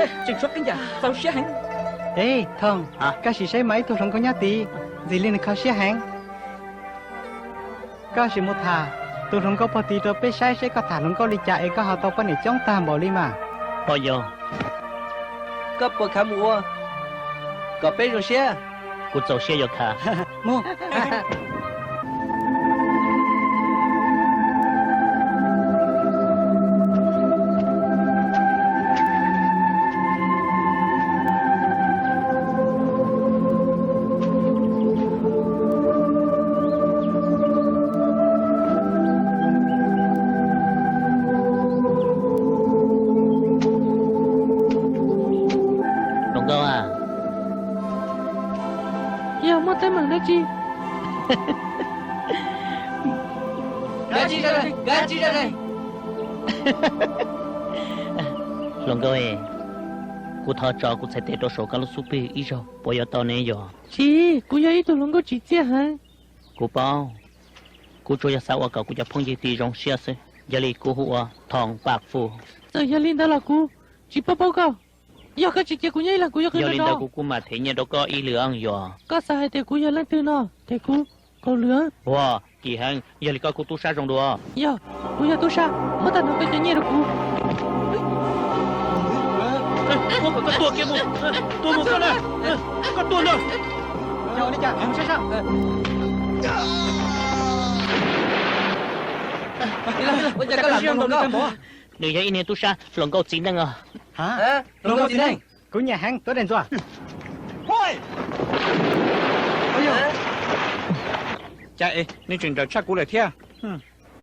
Tseem tshuav qee yam txaus siab heev. Ej Thoom, koj sim saib mas ib tug hluas nkauj nyob tid, ntxim li nws kho siab heev. Koj sim mus tham tus hluas nkauj pog tid rau peb saib seb koj tham hluas nkauj li cas es koj ho tau poj niam coob tag npaum li mas. Ho yog, koj puas khav mus ua kom peb zoo siab? Kuv txaus siab yuav khav. Mus. Hluas nkauj a, yog muaj teeb meem dab tsi? Hluas nkauj, kuv thov tso kuv txhais tes rau saum koj lub xub pwg ib zaug puas yuav tau ne yog? Tsis, kuv yog ib tug hluas nkauj tsim txiaj heev. Kuv paub, kuv tsuas yog xav ua kom kuv cov phooj ywg tid zoo siab xwb, yog li kuv hu ua Thoom Paj Fwj. Txawm yog li ntawd los kuv tsis paub paub koj. Yog koj tsis cia kuv nyob ib leeg kuv yuav qw nrov nrov. Yog li ntawd kuv kuj mam them nyiaj rau koj ib lwm yog. Koj xav hais tias kuv yog leej twg no? Them kuv kaum lwm. Ua, kim heev, yog li koj kuj tub sab zoo dua. Yog, kuv yog tub sab, muab tag nrho koj cov nyiaj rau kuv. Muab kom koj tuag kiag mus, tuag mus koj na, koj tuag ntag. Nws yog ib niag tub sab hluas nkauj txiv neej os. Hluas nkauj txiv neej, kuv nyiam heev, tuav daim ntxuas. Cas es nws tseem nrawm tshaj kuv lawm thiab.